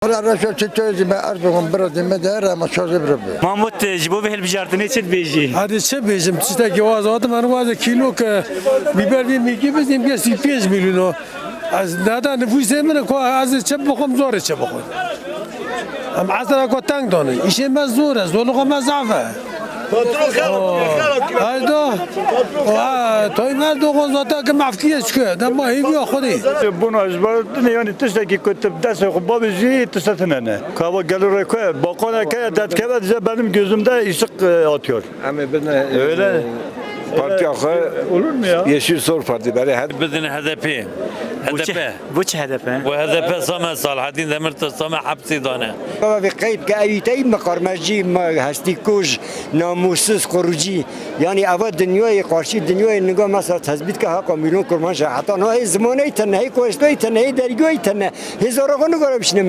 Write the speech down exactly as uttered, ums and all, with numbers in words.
Wala reşo çi çözüm, me Erdogan bira dime de, ama çözüm bira. Mahmut, e, ji bo vê hilbijartinê çi dibêjî? Hadi çi bêjim? Tiştekî waz hatim, her wazê kîlo ke bîber vê mîkî bizîm ke sî pênc milyon o. Ez neda nifûsê min e, ku ez çi bixwim, zor e çi bixwim. Em esra ku teng dane. Îşê me zor e, zorluxa me zaf e. Patron xera, xera. Haydo. Toy Erdogan zaten ki mafkiye çıkıyor. Dema hêviya Xwedê. Bûna ji ber din, yanî tiştekî ku tu bi destê xwe babê jî tişte tune ne. Ka va gelo rê ku baqoneke ya te dikeve, dize benim gözümde ışık, e, atıyor. Em ê bidine, Öyle. e, partiya xwe Olur mu ya? Yeşil Sol Parti. Berê her Bidin H D P. Bo çi, H D P. Bo çi H D P? Bu H D P same Salahattin Demirtaş same hepsî dane. Baba vê qeyd ke ew tey miqarmecî, me hestî kuj, namussiz, qurucî. Yani eva dinyayê, qarşî dinyayê niga mesela tezbît ke heqa milyon kurmanc e. Heta na hê zimanê tene, hê kostoyê tene, hê dergiyê tene. Hê zara xwe nigore bişine me.